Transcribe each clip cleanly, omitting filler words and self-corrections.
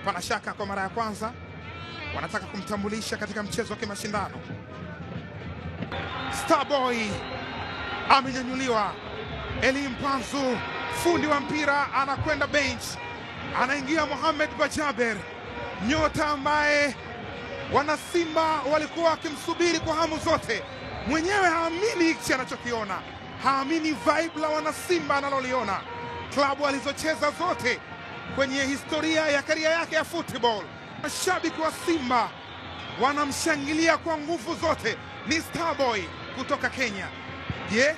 Pana shaka kwa mara ya kwanza wanataka kumtambulisha katika mchezo wa kimashindano. Starboy amenyanyuliwa. Eli Mpanzu, fundi wa mpira, anakwenda bench, anaingia Mohamed Bajaber, nyota ambaye wanasimba walikuwa wakimsubiri kwa hamu zote. Mwenyewe haamini hichi anachokiona, haamini vibe la wanasimba analoliona. Klabu alizocheza zote kwenye historia ya career yake ya football, mashabiki wa Simba wanamshangilia kwa nguvu zote. Ni Starboy kutoka Kenya. Je,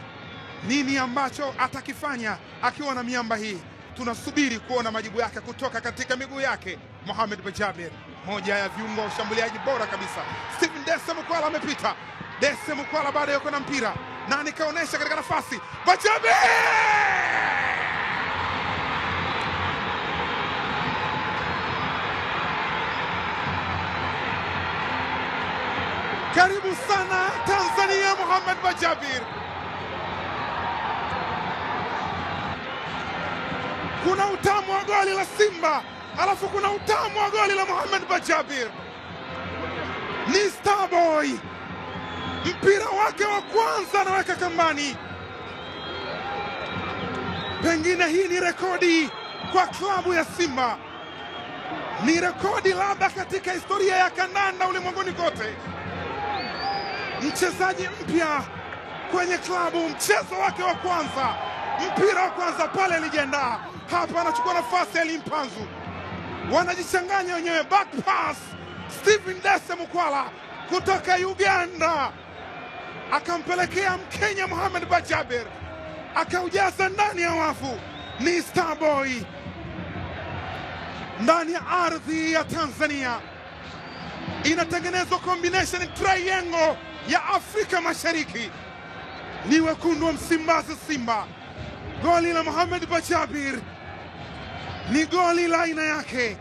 nini ambacho atakifanya akiwa na miamba hii? Tunasubiri kuona majibu yake kutoka katika miguu yake. Mohamed Bajaber, moja ya viungo wa ushambuliaji bora kabisa. Steven Dese Mukwala amepita. Dese Mukwala bado yuko na mpira na nikaonesha katika nafasi. Bajaber! Karibu sana Tanzania, Mohamed Bajaber. Kuna utamu wa goli la Simba, alafu kuna utamu wa goli la Mohamed Bajaber. Ni Starboy, mpira wake wa kwanza anaweka kambani. Pengine hii ni rekodi kwa klabu ya Simba, ni rekodi labda katika historia ya kandanda ulimwenguni kote. Mchezaji mpya kwenye klabu, mchezo wake wa kwanza, mpira wa kwanza pale alijiandaa. Hapa anachukua nafasi ya Mpanzu, wanajichanganya wenyewe. Back pass, Steven Dese Mukwala kutoka Uganda akampelekea Mkenya Mohamed Bajaber, akaujaza ndani ya wavu. Ni Starboy ndani ya ardhi ya Tanzania. Inatengenezwa combination triangle ya Afrika Mashariki. Ni wekundu wa Msimbazi, Simba. Goli la Mohamed Bajaber ni goli la aina yake.